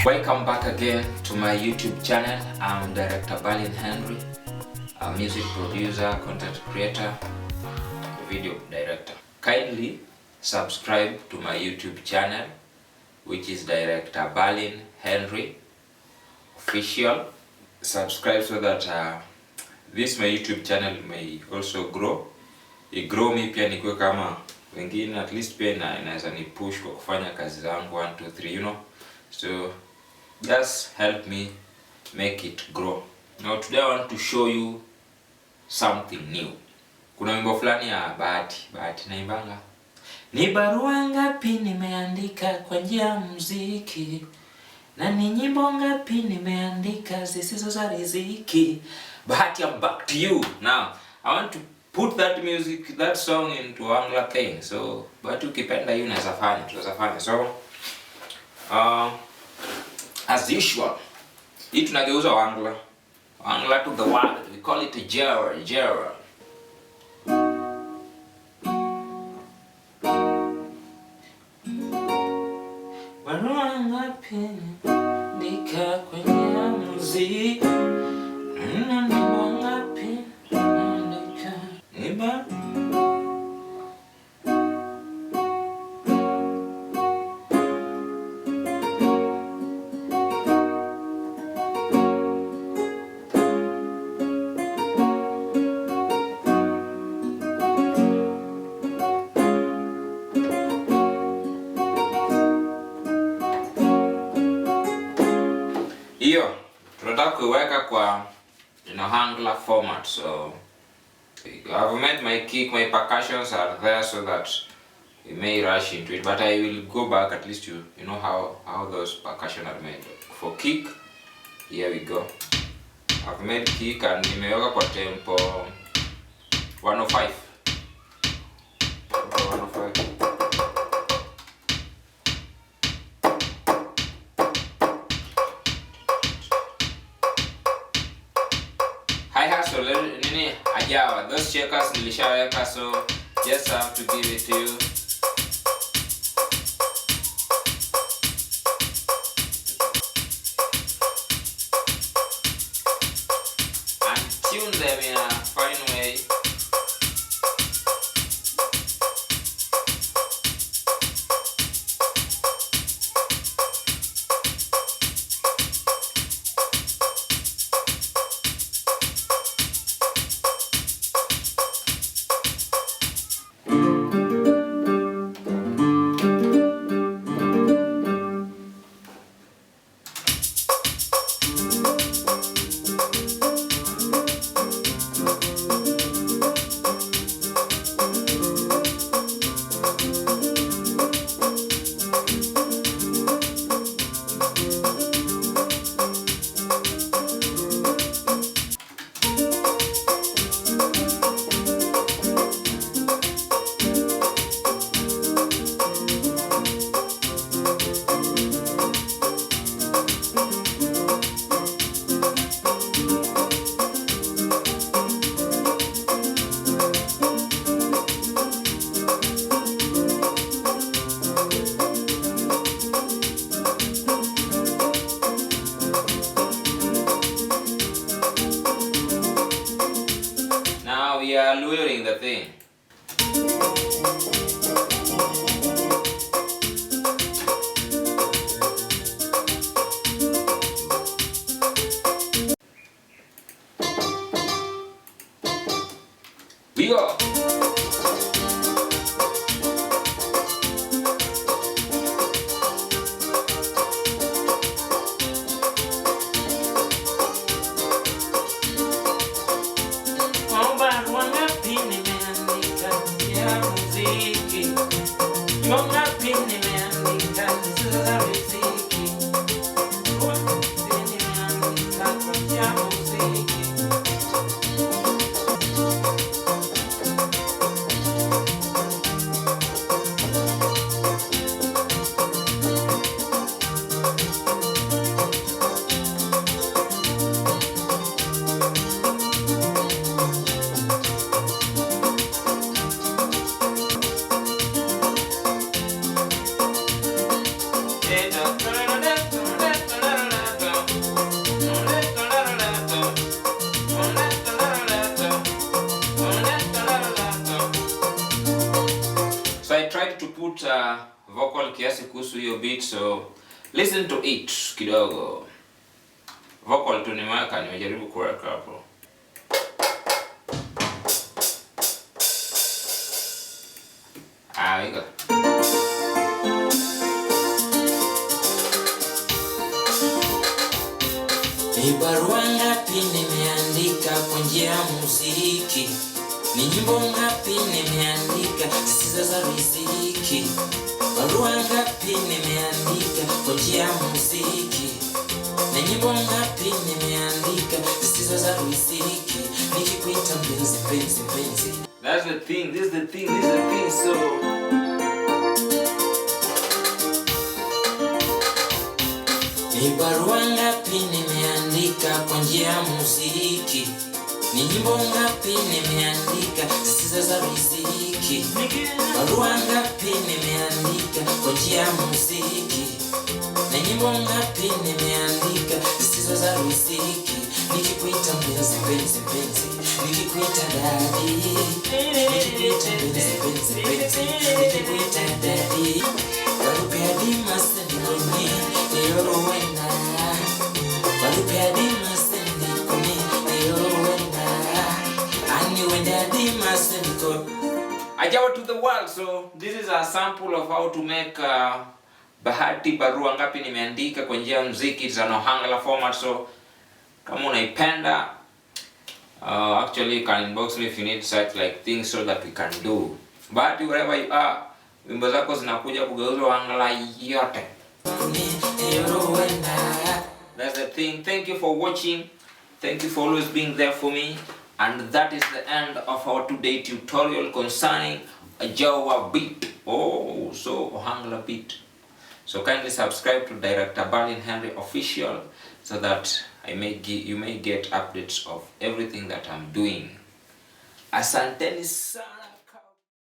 Welcome back again to my YouTube channel. I'm Director Berlyn Henry, a music producer, content creator, video director. Kindly subscribe to my YouTube channel, which is Director Berlyn Henry Official. Subscribe so that this my YouTube channel may also grow. Igrow mi pia nikuwe kama wengine, at least pia inaweza ni push kwa kufanya kazi zangu 1 2 3, you know. So just help me make it grow. Now today I want to show you something new. Kuna wimbo fulani ya Bahati, Bahati naimbanga. Ni barua ngapi nimeandika kwa njia ya muziki, na ni nyimbo ngapi nimeandika zisizo za riziki. Bahati, I'm back to you. Now I want to put that music, that song into Ohangla thing. So Bahati, ukipenda hiyo unaweza fanya, tunaweza fanya. So as usual, hii tunageuza Ohangla. Ohangla to the world. We call it a jera, jera. Barua ngapi nimeandika kwenye muziki, na nyimbo ngapi nimeandika niba hiyo tunataka kuiweka kwa in Ohangla format. So I've made my kick, my percussions are there so that we may rush into it, but I will go back at least you know how those percussion are made. For kick, here we go. I've made kick and nimeweka kwa tempo 105. Tempo 105. Hi-hats already nini ajawa, those shakers nilishaweka, so just have to give it to you. And tune them in a fine way. Now we are luring the thing. We go. Barua ngapi nimeandika ya muziki, nyimbo ngapi nimeandika zisizo za riziki, nimeandika kwa njia ya muziki. tried to put vocal kiasi kuhusu hiyo beat, so listen to it kidogo. Vocal tu nimeweka, nimejaribu kuweka hapo. Ah, iko. Ni barua ngapi nimeandika kwa njia ya muziki? Ni nyimbo ngapi nimeandika zisizo za riziki? Barua ngapi nimeandika kwa njia ya muziki? Ni nyimbo ngapi nimeandika zisizo za riziki? Nikikuita mpenzi, mpenzi, mpenzi. That's the thing, this is the thing, this is the thing, so Ni barua ngapi nimeandika kwa njia ya muziki? Ni nyimbo ngapi nimeandika zisizo za riziki? Barua ngapi nimeandika kwa njia ya muziki? Ni nyimbo ngapi nimeandika zisizo za riziki? Nikikuita mpenzi, mpenzi, mpenzi, nikikuita daddy, nikikuita mpenzi, mpenzi, mpenzi, nikikuita daddy. Barupe adima sendikoni, eyoro wena. Barupe adima sendikoni, eyoro wena. Ani wenda adima sendikoni. Ajawa to the world. So this is a sample of how to make Bahati barua ngapi nimeandika kwa njia ya muziki. It's an Ohangla format, so kama unaipenda, actually you can inbox me if you need such like things so that we can do. Bahati, wherever you are, wimbo zako zinakuja kugeuzwa Ohangla yote. That's the thing. Thank you for watching. Thank you for always being there for me. And that is the end of our today tutorial concerning Ajawa beat. Oh, so Ohangla beat. So kindly subscribe to Director Berlin Henry Official so that you may get updates of everything that I'm doing. Asanteni sana.